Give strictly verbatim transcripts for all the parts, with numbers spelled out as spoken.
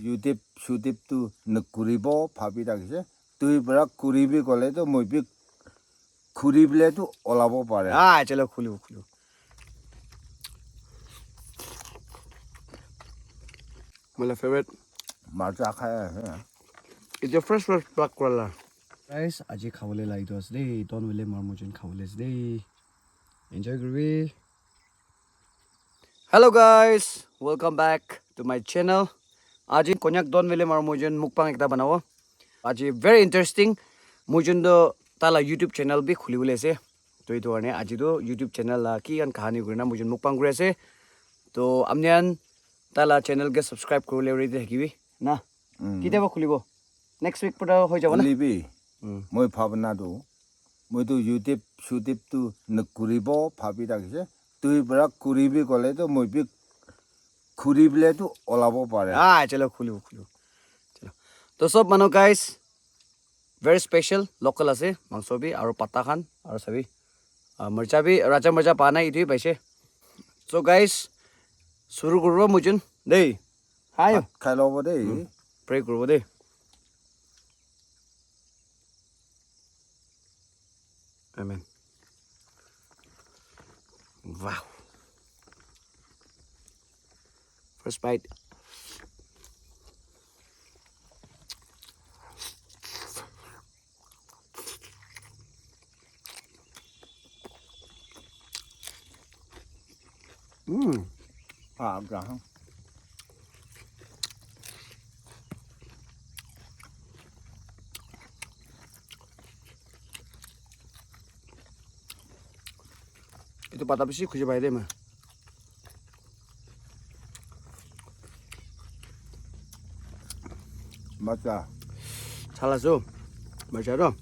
YouTube, YouTube tu nukuribo bhabi thakise. Tui para kuribi kole tu moi bi khuri bole tu olabo pare. Ah, chalo, khulibo, khulibo. My favorite. Marcha khai ase. It's your first, first black koala. Guys, aji khabole la etu ase de, Don Valley Marmujun khabole ase de. Enjoy kuribi. Hello guys, welcome back to my channel. Aji Konyak Don Valley Marmujun mukbang ekta banabo. Aji very interesting. Mujun do tala YouTube channel bi khuli bole ase. To itu karne aji do YouTube channel la ki kan kahani kurina mujun mukbang kuri ase. To amnian tala channel ke subscribe kuribole ready thakibi na. Mm. Ketia ba khulibo? Next week pura hoi jabo na? Khulibi. Mm. Moi bhabna tu, moi tu YouTube, YouTube tu nukuribo bhabi thakise. Tui para kuribi kole tu moi bi khuri bole tu olabo pare. Ah, chalo, khulibo, khulibo. Chalo. To sob manu guys, very special, local ase, mangso bi, aro pata khan, aro sabi. Ah, mircha bi, raja mircha pa nai, itu hi paise. So guys, suru kuribo mujun, dei. Hai. Bhat khai lobo dei. Hmm. Pray kuribo dei. Amen. Wow. First bite. Mm. Ah, agak. Itu pata bisi khuji pai de ma. Macha. Chala so. Macha ro.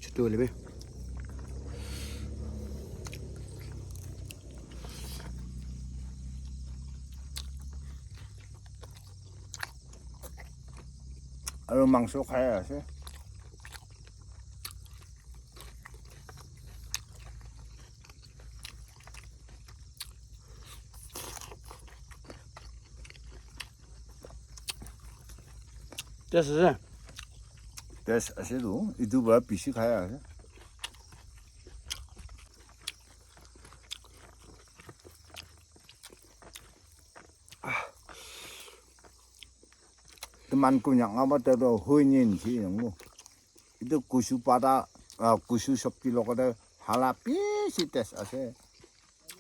Chutu lebi. Aru mangso khai ase. Taste ase? Taste ase tu, itu para bisi khai ase. Teman ku nyang apa tu hui nyin si yang mu. Itu kusu pada, ah, kusu shakti logote hala bisi taste ase.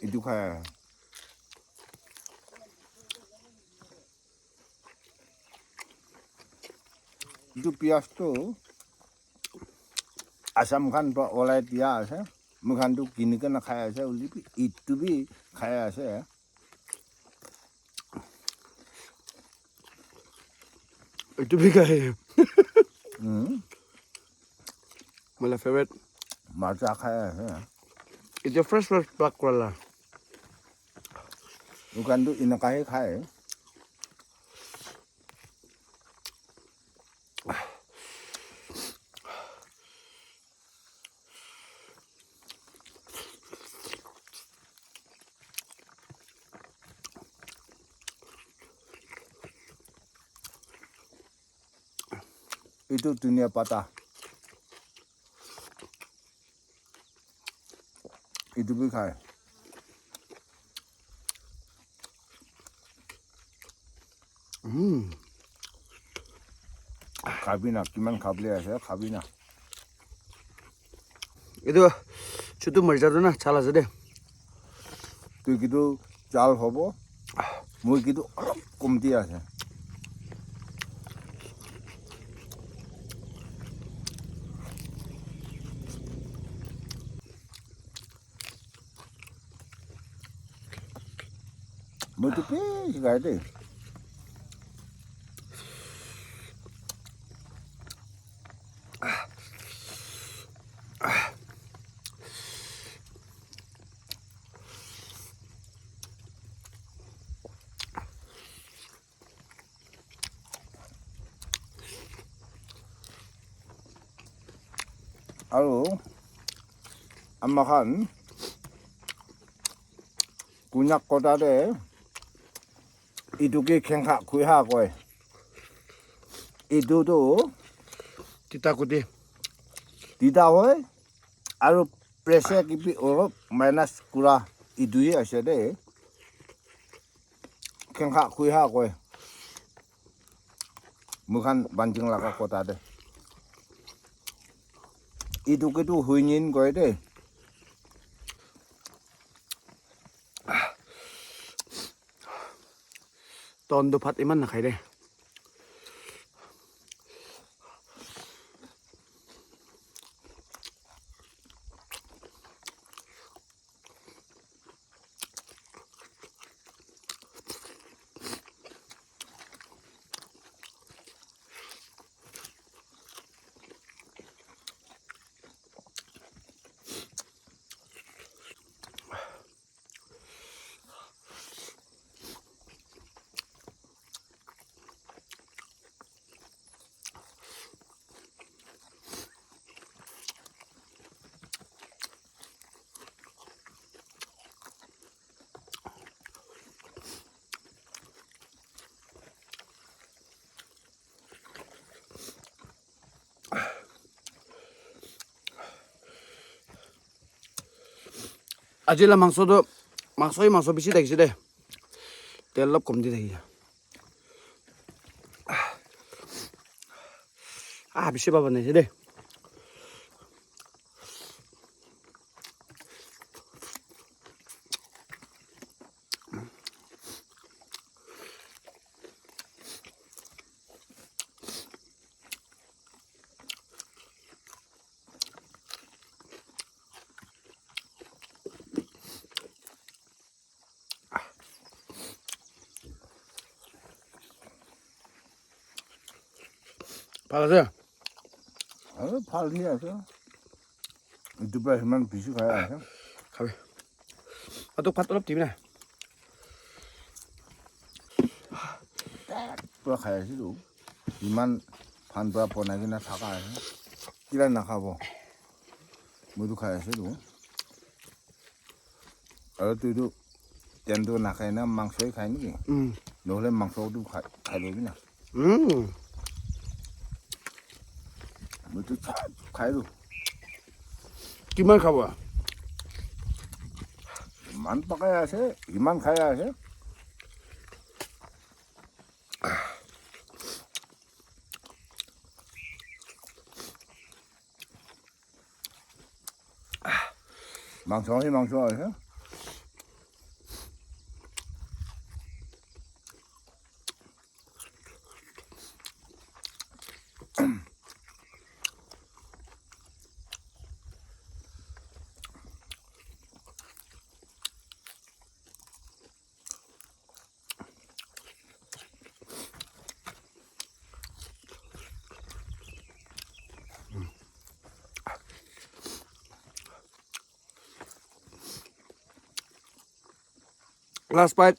Itu khai. Itu piyaj tu Assam khan para olai dia ase. Moi khan tu kini kena khai ase, hoile bi itu bi khai ase. Itu bi khai. Hmm. Mala favorite. Marcha khai ase. Itu fresh, fresh black koala. Moi khan tu eneka he khai. Itu dunia pata. Itu bi khai. Mm. Khabi na, kiman khabole ase, khabi na. Itu chutu marcha tu na, chala ase de. Tui kitu jal hobo, moi kitu olop komti ase. Moi tu bishi khai de. Aru ama khan Konyak kotha te itu ke khengkha khuiha koi. Etu tu tita kuti, tita hoi, aru pressure kibi olop minus kura etu hi ase de. Kengkha kui ha koi. Mukhan banjing laga kota de. Etu ke tu huinin koi de. Ton tu phat iman nakhai de. Aji la mangso tu, mangso hi mangso bishi thakishe de. Tel olop kom di thakishe. Ah, bishi bhal banaishe de. Bhal ase? Aru bhal hi ase. Etu para iman bishi khai ase. Khabi. Atok bhat olop dibi na. Pura khai ase tu. Iman phan para bonai kena thaka ase. Kila nakhabo. Moi tu khai ase tu. Aru tu tu ten tu nakhai na mangso khai niki? Mm. Nohole mangso tu khai, khai lobi na. Mm. Moi tu cha-, khai tu. Kiman khabo? Iman pakai ase, iman khai ase. Mangso hi mangso ase. Last bite.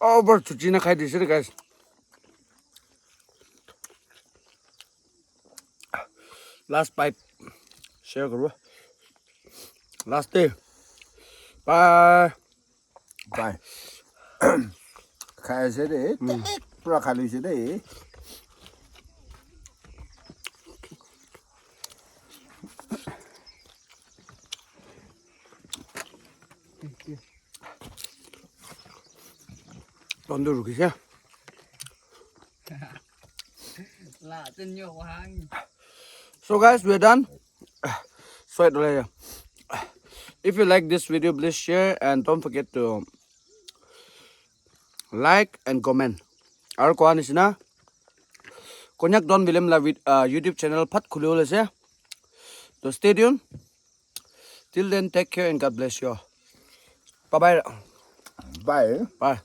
Over chuchi na khai dise, guys. Last bite share karibo. Last day. Bye. Bye. Khai ase de. Mm. Pura khai loise de. Ton tu rukise. So guys, we're done. Sweat olai ya. If you like this video, please share and don't forget to like and comment. Aru koa nisina, Konyak Don William la vid-, uh, YouTube channel phat khuli ase. So stay tuned. Till then, take care and God bless you all. Bye bye. Bye. Bye.